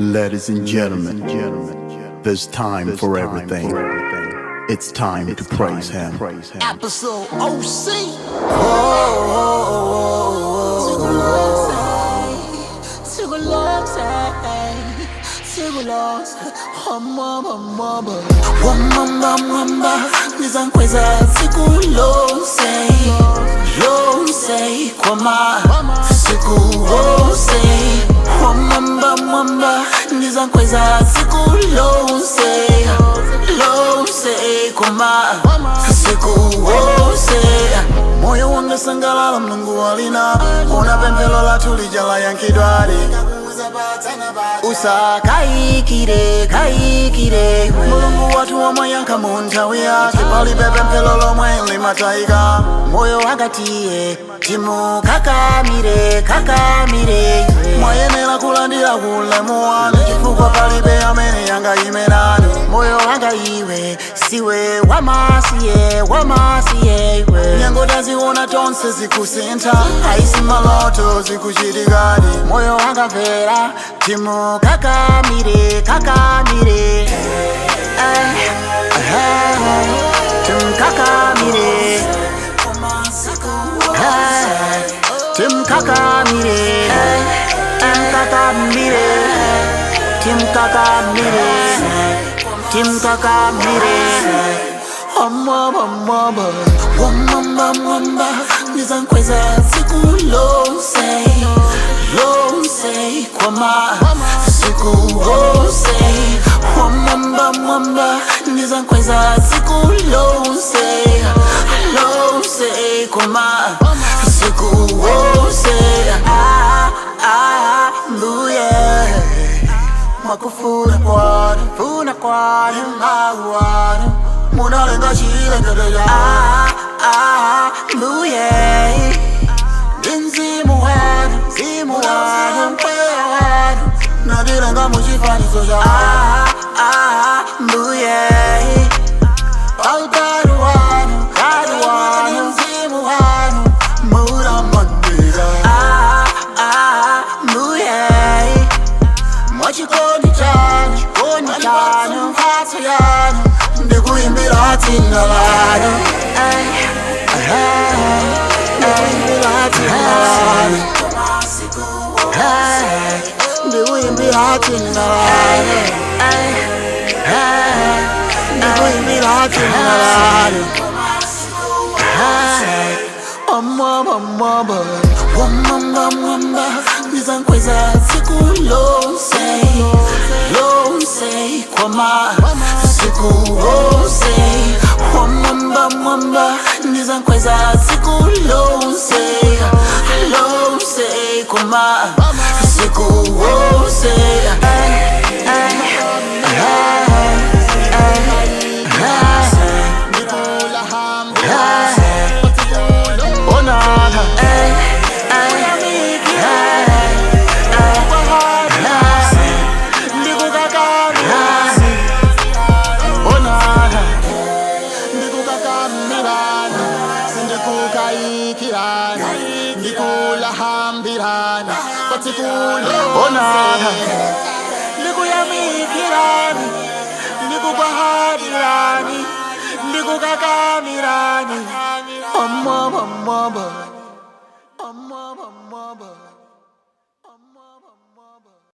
Ladies and gentlemen, there's time for everything. It's time to praise Him. Episode OC. Wamamba mwamba nizankweza siku lonse lonse kwama siku wose. Wamamba mwamba nizankweza siku lonse lonse kwama siku wose. Moyo wanga sangalala Mulungu walina ona pemphero lathu lija layankhidwali. Usakayikire kayikire, Mulungu wathu wamayankha mu nthawi yake, palibe pemphero lomwe limatayika. Moyo wakatiye timukakamire kakamire, mwayenera kulandira ulemu wanu chifukwa palibe amene angayime nanu. Moyo wanga iwe siwe wamasiye wamasiye iwe, nyengo taziona tonse zikusintha, aisi maloto zikuchitikadi. Moyo wanga mvera timukakamire kakamire. Eh, eh, timkakamire. Eh, timkakamire. Timkakamire, timkakamire, timkakamire. Omwamba mwamba mwamba nizankweza siku lonse lonse kwama siku wose. Mwamba mwamba nizankweza siku lonse lonse kwama siku wose. Ah, ah, mbuye mwakufuna kwanu funa kwanu mawanu munalenga chilengedwe. Ah, ah, mbuye ndi mzimu wanu mzimu wanu mpweya wanu nadilenga muchifanizo cha. Ah, ah, mbuye pautari wanu kari wanu mzimu wanu muramandira. Ah, ah, mbuye mwachikondi chanu chikondi chanu mphatso yanu ndikuimbira dzina lanu. Ay, ay, ndikuimbira dzina lanu. Ay, ndikuimbira dzina lanu. Ay, ay, ndikuimbira dzina lanu. Omwamba mwamba wamamba mwamba nizankweza siku lonse lonse kwama siku wose. Wamamba mwamba nizankweza siku lonse lonse kwama siku wose. Ay, ay, ay, ay, ay. Onana. Ay, ay, ay, ay, ndikukakamira. Onana. Ndikukakamirana sindikukayikirana ndikulahambirana Onana. Ndikuyamikirani ndikukwahadirani ndikukakamirani Omwamba mwamba.